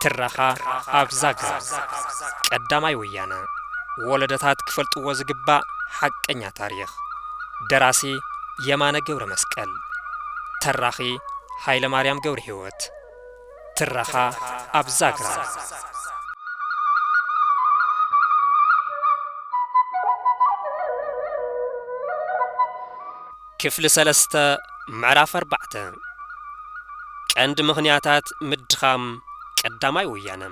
ትረኻ ኣብ ዛግራ። ቀዳማይ ወያነ። ወለዶታት ክፈልጥዎ ዝግባእ ሓቀኛ ታሪኽ። ደራሲ የማነ ገብረ መስቀል። ተራኺ ሃይለ ማርያም ገብረ ህይወት። ትረኻ ኣብ ዛግራ። ክፍሊ ሰለስተ፣ ምዕራፍ ኣርባዕተ። ቀንዲ ምኽንያታት ምድኻም ቀዳማይ ወያነ።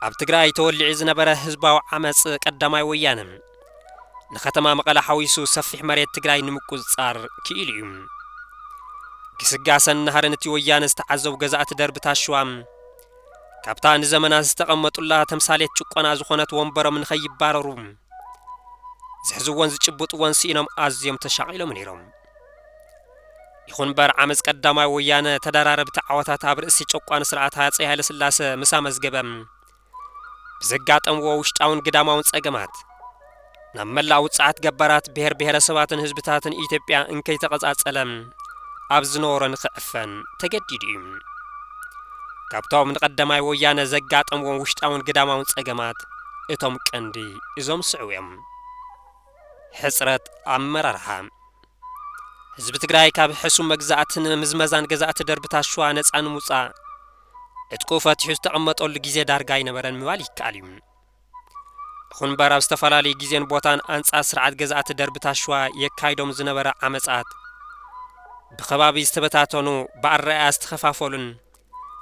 ኣብ ትግራይ ተወሊዑ ዝነበረ ህዝባዊ ዓመጽ ቀዳማይ ወያነ ንከተማ መቐለ ሓዊሱ ሰፊሕ መሬት ትግራይ ንምቁጽጻር ክኢሉ እዩ። ግስጋሰን ናህርን እቲ ወያነ ዝተዓዘቡ ገዛእቲ ደርቢ ታሽዋ፣ ካብታ ንዘመናት ዝተቐመጡላ ተምሳሌት ጭቆና ዝኾነት ወንበሮም ንኸይባረሩ፣ ዝሕዝዎን ዝጭብጥዎን ስኢኖም ኣዝዮም ተሻቒሎም ነይሮም። ይኹን እምበር፣ ዓመጽ ቀዳማይ ወያነ ተደራረብቲ ዓወታት ኣብ ርእሲ ጨቋኒ ስርዓት ሃጸይ ሃይለስላሰ ምስ ኣመዝገበ፣ ብዘጋጠምዎ ውሽጣውን ግዳማውን ጸገማት፣ ናብ መላእ ውጽዓት ገባራት ብሔር ብሔረሰባትን ህዝብታትን ኢትዮጵያ እንከይተቐጻጸለ፣ ኣብ ዝነበሮ ንኽዕፈን ተገዲዱ እዩ። ካብቶም ንቐዳማይ ወያነ ዘጋጠምዎም ውሽጣውን ግዳማውን ጸገማት፣ እቶም ቀንዲ እዞም ስዕቡ እዮም። ሕጽረት ኣመራርሓ። ህዝቢ ትግራይ ካብ ሕሱም መግዛእትን ምዝመዛን ገዛእቲ ደርቢ ታሽዋ ነጻ ንምውጻእ፣ ዕጥቁ ፈቲሑ ዝተቐመጠሉ ግዜ ዳርጋ ኣይነበረን ምባል ይከኣል እዩ። ይኹን እምበር፣ ኣብ ዝተፈላለዩ ግዜን ቦታን ኣንጻር ስርዓት ገዛእቲ ደርቢ ታሽዋ የካይዶም ዝነበረ ዓመጻት፣ ብኸባቢ ዝተበታተኑ፣ ብኣረኣእያ ዝተኸፋፈሉን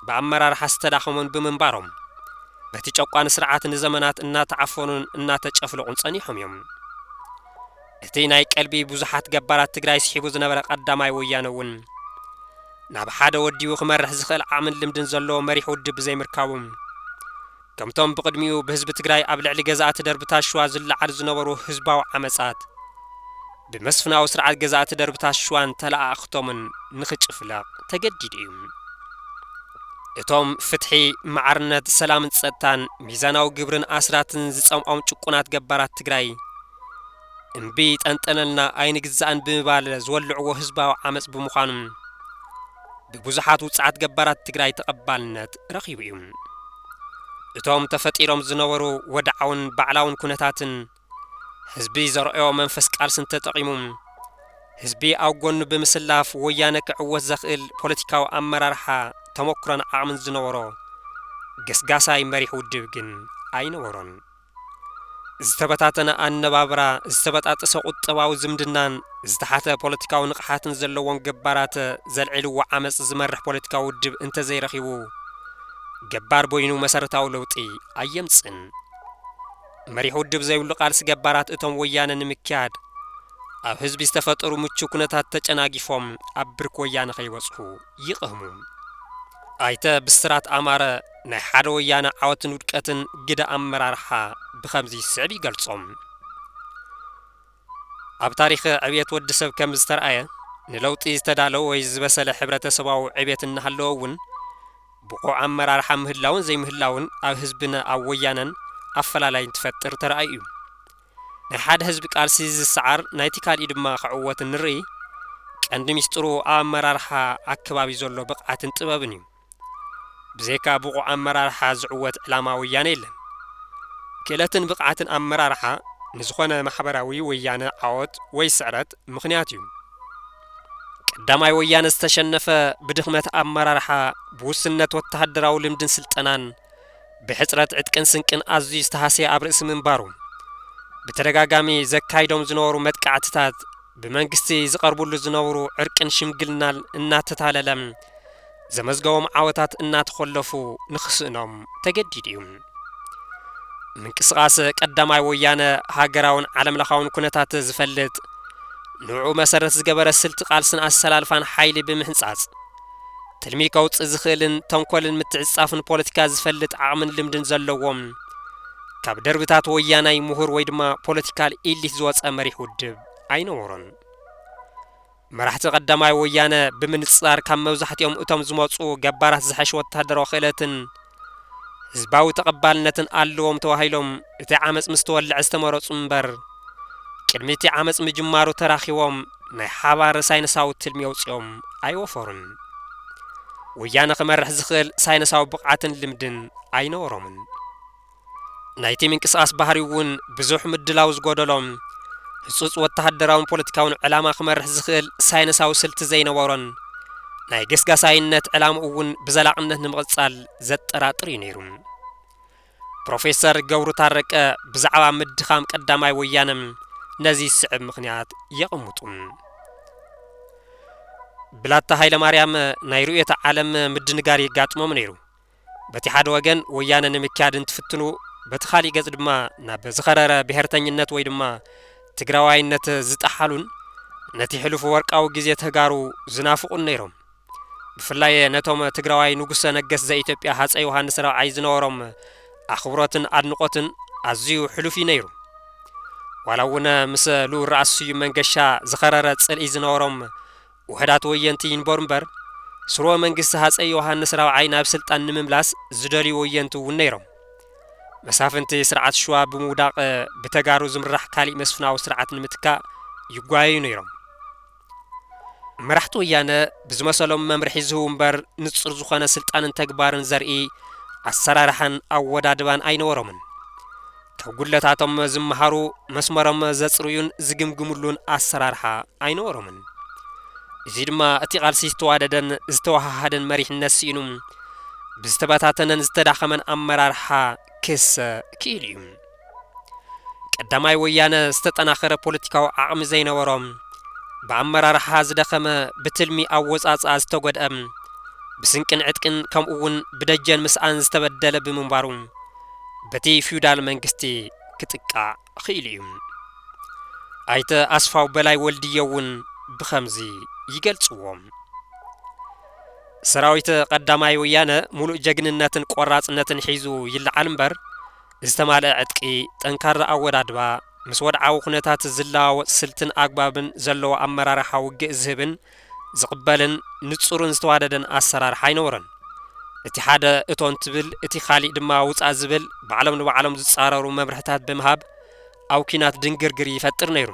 ብኣመራርሓ ዝተዳኸሙን ብምንባሮም፣ በቲ ጨቋኒ ስርዓት ንዘመናት እናተዓፈኑን እናተጨፍለቑን ጸኒሖም እዮም። እቲ ናይ ቀልቢ ብዙሓት ገባራት ትግራይ ስሒቡ ዝነበረ ቀዳማይ ወያነ እውን፣ ናብ ሓደ ወዲቡ ክመርሕ ዝኽእል ዓቕምን ልምድን ዘለዎ መሪሕ ውድብ ብዘይምርካቡ፣ ከምቶም ብቕድሚኡ ብህዝቢ ትግራይ ኣብ ልዕሊ ገዛእቲ ደርቢ ታሽዋ ዝለዓሉ ዝነበሩ ህዝባዊ ዓመጻት፣ ብመስፍናዊ ስርዓት ገዛእቲ ደርቢ ታሽዋን ተለኣኣኽቶምን ንኽጭፍለቕ ተገዲዱ እዩ። እቶም ፍትሒ፣ ማዕርነት፣ ሰላምን ጸጥታን፣ ሚዛናዊ ግብርን ኣስራትን ዝጸምኦም ጭቁናት ገባራት ትግራይ፣ እምቢ ጠንጠነልና ኣይንግዛእን ብምባል ዝወልዕዎ ህዝባዊ ዓመጽ ብምዃኑ፣ ብብዙሓት ውጽዓት ገባራት ትግራይ ተቐባልነት ረኺቡ እዩ። እቶም ተፈጢሮም ዝነበሩ ወድዓውን ባዕላውን ኩነታትን፣ ህዝቢ ዘርኣዮ መንፈስ ቃልስን ተጠቒሙ፣ ህዝቢ ኣብ ጎኑ ብምስላፍ ወያነ ክዕወት ዘኽእል ፖለቲካዊ ኣመራርሓ፣ ተመኩሮን ዓቕምን ዝነበሮ ገስጋሳይ መሪሕ ውድብ ግን ኣይነበሮን። ዝተበታተነ ኣነባብራ፣ ዝተበጣጠሰ ቁጠባዊ ዝምድናን ዝተሓተ ፖለቲካዊ ንቕሓትን ዘለዎም ገባራት ዘልዒልዎ ዓመጽ ዝመርሕ ፖለቲካዊ ውድብ እንተዘይረኺቡ፣ ገባር በይኑ መሰረታዊ ለውጢ ኣየምጽእን። መሪሕ ውድብ ዘይብሉ ቃልሲ ገባራት እቶም ወያነ ንምክያድ ኣብ ህዝቢ ዝተፈጠሩ ምቹ ኩነታት ተጨናጊፎም ኣብ ብርክ ወያነ ከይበጽሑ ይቕህሙ። ኣይተ ብስራት ኣማረ ናይ ሓደ ወያነ ዓወትን ውድቀትን ግደ ኣመራርሓ ብኸምዚ ዝስዕብ ይገልጾም። ኣብ ታሪኽ ዕብየት ወዲ ሰብ ከም ዝተርኣየ፣ ንለውጢ ዝተዳለወ ወይ ዝበሰለ ሕብረተሰባዊ ዕብየት እናሃለወ እውን፣ ብቑዕ ኣመራርሓ ምህላውን ዘይምህላውን ኣብ ህዝብን ኣብ ወያነን ኣፈላላይ እንትፈጥር ተራእዩ እዩ። ናይ ሓደ ህዝቢ ቃልሲ ዝሰዓር፣ ናይቲ ካልእ ድማ ክዕወት እንርኢ፣ ቀንዲ ሚስጥሩ ኣብ ኣመራርሓ ኣከባቢ ዘሎ ብቕዓትን ጥበብን እዩ። ብዘይካ ብቑዕ ኣመራርሓ ዝዕወት ዕላማ ወያነ የለን። ክእለትን ብቕዓትን ኣመራርሓ ንዝኾነ ማሕበራዊ ወያነ ዓወት ወይ ስዕረት ምኽንያት እዩ። ቀዳማይ ወያነ ዝተሸነፈ ብድኽመት ኣመራርሓ፣ ብውስነት ወተሃደራዊ ልምድን ስልጠናን፣ ብሕጽረት ዕጥቅን ስንቅን ኣዝዩ ዝተሃስየ ኣብ ርእሲ ምንባሩ፣ ብተደጋጋሚ ዘካይዶም ዝነበሩ መጥቃዕትታት፣ ብመንግስቲ ዝቐርብሉ ዝነበሩ ዕርቅን ሽምግልናን እናተታለለ፣ ዘመዝገቦም ዓወታት እናተኾለፉ ንኽስእኖም ተገዲዱ እዩ። ምንቅስቓስ ቀዳማይ ወያነ ሃገራውን ዓለምለኻውን ኩነታት ዝፈልጥ፣ ንዕኡ መሰረት ዝገበረ ስልቲ ቃልስን ኣሰላልፋን ሓይሊ ብምሕንጻጽ፣ ትልሚ ከውጽእ ዝኽእልን ተንኮልን ምትዕጻፍን ፖለቲካ ዝፈልጥ ዓቕምን ልምድን ዘለዎም፣ ካብ ደርብታት ወያናይ ምሁር ወይ ድማ ፖለቲካል ኢሊት ዝወጸ መሪሕ ውድብ ኣይነበሮን። መራሕቲ ቀዳማይ ወያነ ብምንጻር ካብ መብዛሕትኦም እቶም ዝመጹ ገባራት ዝሐሸ ወተሃደራዊ ክእለትን ህዝባዊ ተቐባልነትን ኣለዎም ተባሂሎም እቲ ዓመጽ ምስ ተወልዐ ዝተመረጹ እምበር፣ ቅድሚ እቲ ዓመጽ ምጅማሩ ተራኺቦም ናይ ሓባር ሳይንሳዊ ትልሚ ኣውጺኦም ኣይወፈሩን። ወያነ ክመርሕ ዝኽእል ሳይንሳዊ ብቕዓትን ልምድን ኣይነበሮምን። ናይቲ ምንቅስቓስ ባህሪ እውን ብዙሕ ምድላው ዝጎደሎም፣ ህጹጽ ወተሃደራውን ፖለቲካውን ዕላማ ክመርሕ ዝኽእል ሳይንሳዊ ስልቲ ዘይነበሮን፣ ናይ ገስጋሳይነት ዕላምኡ እውን ብዘላቕነት ንምቕጻል ዘጠራጥር እዩ ነይሩ። ፕሮፌሰር ገብሩ ታረቀ ብዛዕባ ምድኻም ቀዳማይ ወያነ ነዚ ዝስዕብ ምኽንያት የቐምጡ። ብላታ ሃይለማርያም ናይ ርእዮተ ዓለም ምድንጋር የጋጥሞም ነይሩ። በቲ ሓደ ወገን ወያነ ንምክያድ እንትፍትኑ፣ በቲ ካሊእ ገጽ ድማ ናብ ዝኸረረ ብሄርተኝነት ወይ ድማ ትግራዋይነት ዝጠሓሉን ነቲ ሕሉፍ ወርቃዊ ግዜ ተጋሩ ዝናፍቑን ነይሮም። ብፍላይ ነቶም ትግራዋይ ንጉሰ ነገስት ዘኢትዮጵያ ሃፀይ ዮሃንስ ራብዓይ ዝነበሮም ኣኽብሮትን ኣድንቖትን ኣዝዩ ሕሉፍ እዩ ነይሩ። ዋላ እውን ምስ ልኡል ራእሲ ስዩም መንገሻ ዝኸረረ ጽልኢ ዝነበሮም ውሑዳት ወየንቲ ይንበሩ እምበር፣ ስርወ መንግስቲ ሃፀይ ዮሃንስ ራብዓይ ናብ ስልጣን ንምምላስ ዝደልዩ ወየንቲ እውን ነይሮም። መሳፍንቲ ስርዓት ሸዋ ብምውዳቕ ብተጋሩ ዝምራሕ ካሊእ መስፍናዊ ስርዓት ንምትካእ ይጓየዩ ነይሮም። መራሕቲ ወያነ ብዝመሰሎም መምርሒ ዝህቡ እምበር፣ ንጹር ዝኾነ ስልጣንን ተግባርን ዘርኢ ኣሰራርሓን ኣወዳድባን ኣይነበሮምን። ካብ ጉድለታቶም ዝመሃሩ፣ መስመሮም ዘጽርዩን ዝግምግምሉን ኣሰራርሓ ኣይነበሮምን። እዚ ድማ እቲ ቃልሲ ዝተዋደደን ዝተወሃሃደን መሪሕነት ስኢኑ፣ ብዝተበታተነን ዝተዳኸመን ኣመራርሓ ክህሰ ክኢሉ እዩ። ቀዳማይ ወያነ ዝተጠናኸረ ፖለቲካዊ ዓቕሚ ዘይነበሮም፣ ብኣመራርሓ ዝደኸመ፣ ብትልሚ ኣወጻጽኣ ዝተጎድአ፣ ብስንቅን ዕጥቅን ከምኡ እውን ብደጀን ምስኣን ዝተበደለ ብምንባሩ፣ በቲ ፊውዳል መንግስቲ ክጥቃዕ ክኢሉ እዩ። ኣይተ ኣስፋው በላይ ወልድየ እውን ብኸምዚ ይገልጽዎ። ሰራዊት ቀዳማይ ወያነ ሙሉእ ጀግንነትን ቆራጽነትን ሒዙ ይለዓል እምበር፣ ዝተማልአ ዕጥቂ፣ ጠንካራ ኣወዳድባ፣ ምስ ወድዓዊ ኩነታት ዝለዋወጥ ስልትን ኣግባብን ዘለዎ ኣመራርሓ ውግእ ዝህብን ዝቕበልን ንጹርን ዝተዋደደን ኣሰራርሓ ኣይነበሮን። እቲ ሓደ እቶ እንትብል፣ እቲ ካሊእ ድማ ውጻእ ዝብል፣ ባዕሎም ንባዕሎም ዝጻረሩ መምርሕታት ብምሃብ፣ ኣብ ኲናት ድንግርግር ይፈጥር ነይሩ።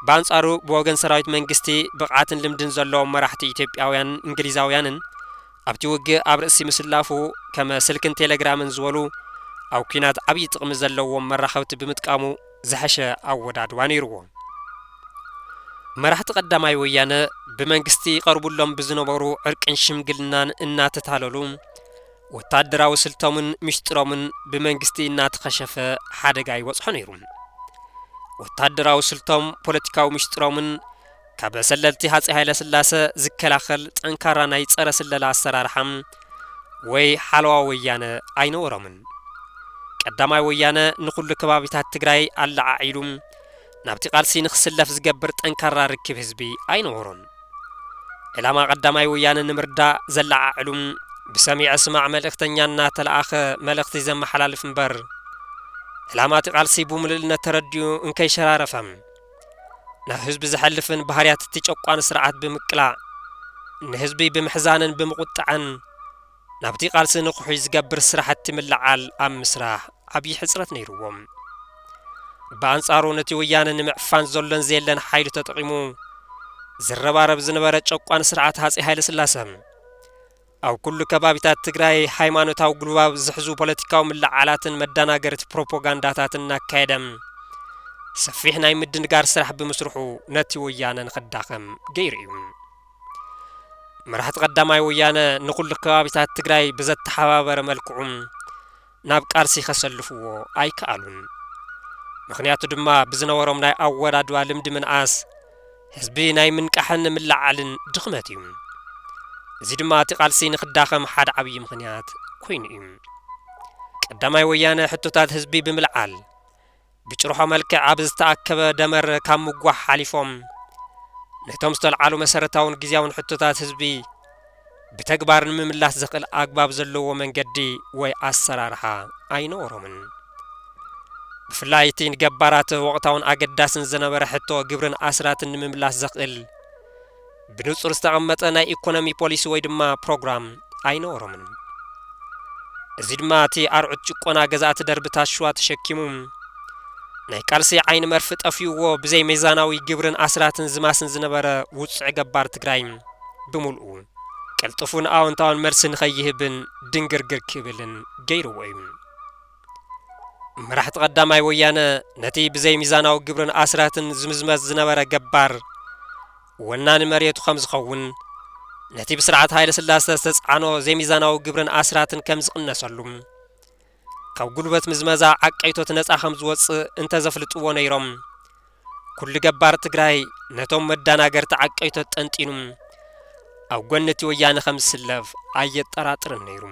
ብኣንጻሩ፣ ብወገን ሰራዊት መንግስቲ፣ ብቕዓትን ልምድን ዘለዎም መራሕቲ ኢትዮጵያውያንን እንግሊዛውያንን ኣብቲ ውግእ ኣብ ርእሲ ምስላፉ፣ ከም ስልክን ቴሌግራምን ዝበሉ ኣብ ኲናት ዓብዪ ጥቕሚ ዘለዎም መራኸብቲ ብምጥቃሙ፣ ዝሐሸ ኣወዳድባ ነይርዎ። መራሕቲ ቀዳማይ ወያነ ብመንግስቲ ይቐርቡሎም ብዝነበሩ ዕርቅን ሽምግልናን እናተታለሉ፣ ወታደራዊ ስልቶምን ሚስጥሮምን ብመንግስቲ እናተኸሸፈ ሓደጋ ይበጽሖ ነይሩ። ወታደራዊ ስልቶም፣ ፖለቲካዊ ሚስጥሮምን ካብ ሰለልቲ ሃፀይ ሃይለስላሰ ዝከላኸል ጠንካራ ናይ ጸረ ስለላ ኣሰራርሓ ወይ ሓለዋ ወያነ ኣይነበሮምን። ቀዳማይ ወያነ ንኹሉ ከባቢታት ትግራይ ኣለዓዒሉ ናብቲ ቃልሲ ንኽስለፍ ዝገብር ጠንካራ ርክብ ህዝቢ ኣይነበሮን። ዕላማ ቀዳማይ ወያነ ንምርዳእ ዘለዓዕሉ ብሰሚዐ ስማዕ መልእኽተኛ እናተለኣኸ መልእኽቲ ዘመሓላልፍ እምበር፣ ዕላማ እቲ ቃልሲ ብምሉእነት ተረዲኡ እንከይሸራረፈ፣ ናብ ህዝቢ ዘሕልፍን ባህርያት እቲ ጨቋኒ ስርዓት ብምቅላዕ፣ ንህዝቢ ብምሕዛንን ብምቁጣዕን፣ ናብቲ ቃልሲ ንክሑይ ዝገብር ስራሕቲ ምልዓል ኣብ ምስራሕ ዓብዪ ሕፅረት ነይርዎም። ብኣንጻሩ ነቲ ወያነ ንምዕፋን ዘሎን ዘየለን ሓይሉ ተጠቒሙ ዝረባረብ ዝነበረ ጨቋኒ ስርዓት ሃፀይ ሃይለ ስላሰ፣ ኣብ ኩሉ ከባቢታት ትግራይ ሃይማኖታዊ ጉልባብ ዝሕዙ ፖለቲካዊ ምልዓላትን መደናገርቲ ፕሮፓጋንዳታትን እናካየደ ሰፊሕ ናይ ምድንጋር ስራሕ ብምስርሑ ነቲ ወያነ ንኽዳኸም ገይሩ እዩ። መራሕቲ ቀዳማይ ወያነ ንኹሉ ከባቢታት ትግራይ ብዘተሓባበረ መልክዑ ናብ ቃልሲ ከሰልፍዎ ኣይከኣሉን። ምኽንያቱ ድማ ብዝነበሮም ናይ ኣወዳድባ ልምዲ ምንኣስ ህዝቢ ናይ ምንቃሕን ምልዓልን ድኽመት እዩ። እዚ ድማ እቲ ቃልሲ ንኽዳኸም ሓደ ዓብዪ ምኽንያት ኮይኑ እዩ። ቀዳማይ ወያነ ሕቶታት ህዝቢ ብምልዓል ብጭርሖ መልክዕ ኣብ ዝተኣከበ ደመር ካብ ምጓሕ ሓሊፎም ነቶም ዝተልዓሉ መሰረታውን ግዝያውን ሕቶታት ህዝቢ ብተግባር ንምምላስ ዘኽእል ኣግባብ ዘለዎ መንገዲ ወይ ኣሰራርሓ ኣይነበሮምን። ብፍላይ እቲ ንገባራት ወቕታውን ኣገዳስን ዝነበረ ሕቶ ግብርን ኣስራትን ንምምላስ ዘኽእል ብንጹር ዝተቐመጠ ናይ ኢኮኖሚ ፖሊሲ ወይ ድማ ፕሮግራም ኣይነበሮምን። እዚ ድማ እቲ ኣርዑት ጭቆና ገዛእቲ ደርብታት ሽዋ ተሸኪሙ ናይ ቃልሲ ዓይኒ መርፊ ጠፊእዎ ብዘይ ሚዛናዊ ግብርን ኣስራትን ዝማስን ዝነበረ ውጹዕ ገባር ትግራይ ብምልኡ ቅልጡፉን ኣወንታውን መልሲ ንኸይህብን ድንግርግር ክብልን ገይርዎ እዩ። መራሕቲ ቀዳማይ ወያነ ነቲ ብዘይሚዛናዊ ግብርን ኣስራትን ዝምዝመዝ ዝነበረ ገባር ወናኒ መሬቱ ከም ዝኸውን፣ ነቲ ብስርዓት ሃይለ ስላሰ ዝተጻዕኖ ዘይሚዛናዊ ግብርን ኣስራትን ከም ዝቕነሰሉ፣ ካብ ጉልበት ምዝመዛ ዓቀይቶት ነጻ ከም ዝወጽእ እንተዘፍልጥዎ ነይሮም፣ ኩሉ ገባር ትግራይ ነቶም መዳናገርቲ ዓቀይቶት ጠንጢኑ ኣብ ጎኒ እቲ ወያነ ከም ዝስለፍ ኣየጠራጥርን ነይሩ።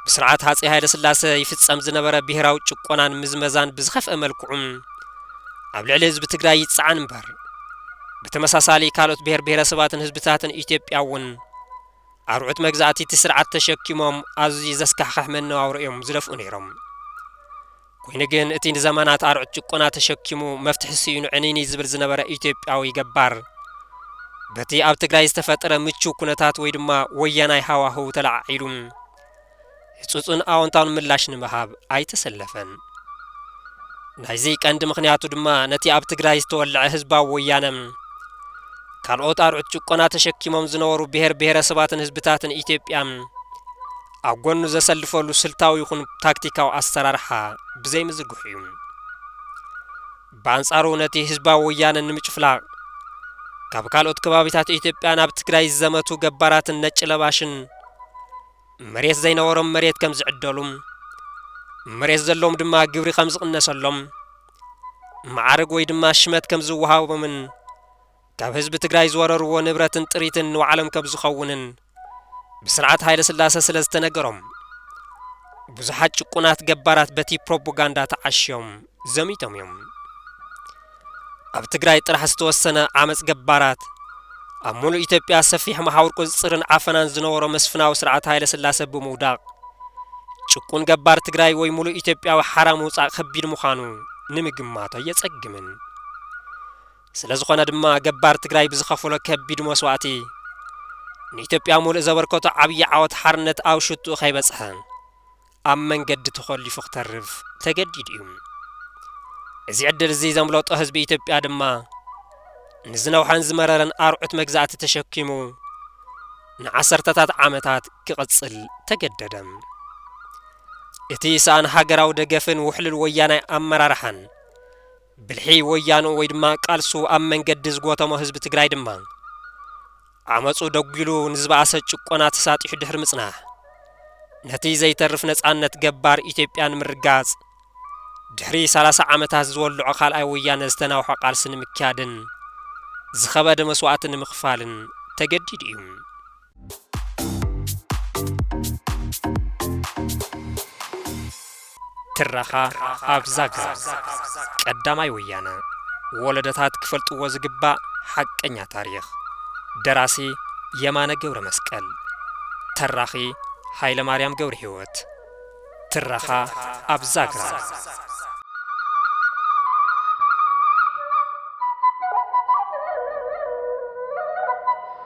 ብስርዓት ሃፀይ ሃይለ ስላሰ ይፍጸም ዝነበረ ብሄራዊ ጭቆናን ምዝመዛን ብዝኸፍአ መልክዑ ኣብ ልዕሊ ህዝቢ ትግራይ ይጸዓን እምበር፣ ብተመሳሳሊ ካልኦት ብሄር ብሄረሰባትን ህዝብታትን ኢትዮጵያ እውን ኣርዑት መግዛእቲ እቲ ስርዓት ተሸኪሞም ኣዝዩ ዘስካሕክሕ መነባብሮ እዮም ዝደፍኡ ነይሮም። ኮይኑ ግን እቲ ንዘመናት ኣርዑት ጭቆና ተሸኪሙ መፍትሒ ስኢኑ ዕንይንይ ዝብል ዝነበረ ኢትዮጵያዊ ገባር በቲ ኣብ ትግራይ ዝተፈጠረ ምቹው ኩነታት ወይ ድማ ወያናይ ሃዋህው ተለዓዒሉ ህጹጽን ኣወንታውን ምላሽ ንምሃብ ኣይተሰለፈን። ናይዚ ቀንዲ ምኽንያቱ ድማ ነቲ ኣብ ትግራይ ዝተወልዐ ህዝባዊ ወያነ ካልኦት ኣርዑት ጭቆና ተሸኪሞም ዝነበሩ ብሄር ብሄረሰባትን ህዝብታትን ኢትዮጵያ ኣብ ጎኑ ዘሰልፈሉ ስልታዊ ይኹን ታክቲካዊ ኣሰራርሓ ብዘይምዝርግሑ እዩ። ብኣንጻሩ ነቲ ህዝባዊ ወያነ ንምጭፍላቕ ካብ ካልኦት ከባቢታት ኢትዮጵያ ናብ ትግራይ ዝዘመቱ ገባራትን ነጭ ለባሽን መሬት ዘይነበሮም መሬት ከም ዝዕደሉ፣ መሬት ዘለዎም ድማ ግብሪ ከም ዝቕነሰሎም፣ መዓርግ ወይ ድማ ሽመት ከም ዝወሃቦምን ካብ ህዝቢ ትግራይ ዝወረርዎ ንብረትን ጥሪትን ንባዕሎም ከም ዝኸውንን ብስርዓት ሃይለ ስላሰ ስለ ዝተነገሮም፣ ብዙሓት ጭቁናት ገባራት በቲ ፕሮፓጋንዳ ተዓሽዮም ዘሚቶም እዮም። ኣብ ትግራይ ጥራሕ ዝተወሰነ ዓመፅ ገባራት ኣብ ሙሉእ ኢትዮጵያ ሰፊሕ መሓውር ቁፅፅርን ዓፈናን ዝነበሮ መስፍናዊ ስርዓት ሃይለ ስላሰ ብምውዳቕ፣ ጭቁን ገባር ትግራይ ወይ ሙሉእ ኢትዮጵያዊ ሓራ ምውፃእ ከቢድ ምዃኑ ንምግማት ኣየፀግምን። ስለ ዝኾነ ድማ ገባር ትግራይ ብዝኸፈሎ ከቢድ መስዋእቲ ንኢትዮጵያ ሙሉእ ዘበርከቶ ዓብዪ ዓወት ሓርነት ኣብ ሽትኡ ከይበፅሐ ኣብ መንገዲ ተኾሊፉ ክተርፍ ተገዲዱ እዩ። እዚ ዕድል እዚ ዘምለጦ ህዝቢ ኢትዮጵያ ድማ ንዝነውሐን ዝመረረን ኣርዑት መግዛእቲ ተሸኪሙ ንዓሰርተታት ዓመታት ክቕጽል ተገደደ። እቲ ሰኣን ሃገራዊ ደገፍን ውሕሉል ወያናይ ኣመራርሓን ብልሒ ወያኑ ወይ ድማ ቃልሱ ኣብ መንገዲ ዝጎተሞ ህዝቢ ትግራይ ድማ ዓመፁ ደጒሉ ንዝበኣሰ ጭቆና ተሳጢሑ ድሕሪ ምጽናሕ፣ ነቲ ዘይተርፍ ነጻነት ገባር ኢትዮጵያ ንምርጋጽ፣ ድሕሪ ሰላሳ ዓመታት ዝወልዖ ካልኣይ ወያነ ዝተናውሖ ቃልሲ ንምክያድን ዝኸበደ መስዋእቲ ንምኽፋልን ተገዲዱ እዩ። ትረኻ ኣብ ዛግራ ቀዳማይ ወያነ ወለዶታት ክፈልጥዎ ዝግባእ ሓቀኛ ታሪኽ። ደራሲ የማነ ገብረ መስቀል። ተራኺ ሃይለ ማርያም ገብረ ህይወት። ትረኻ ኣብ ዛግራ።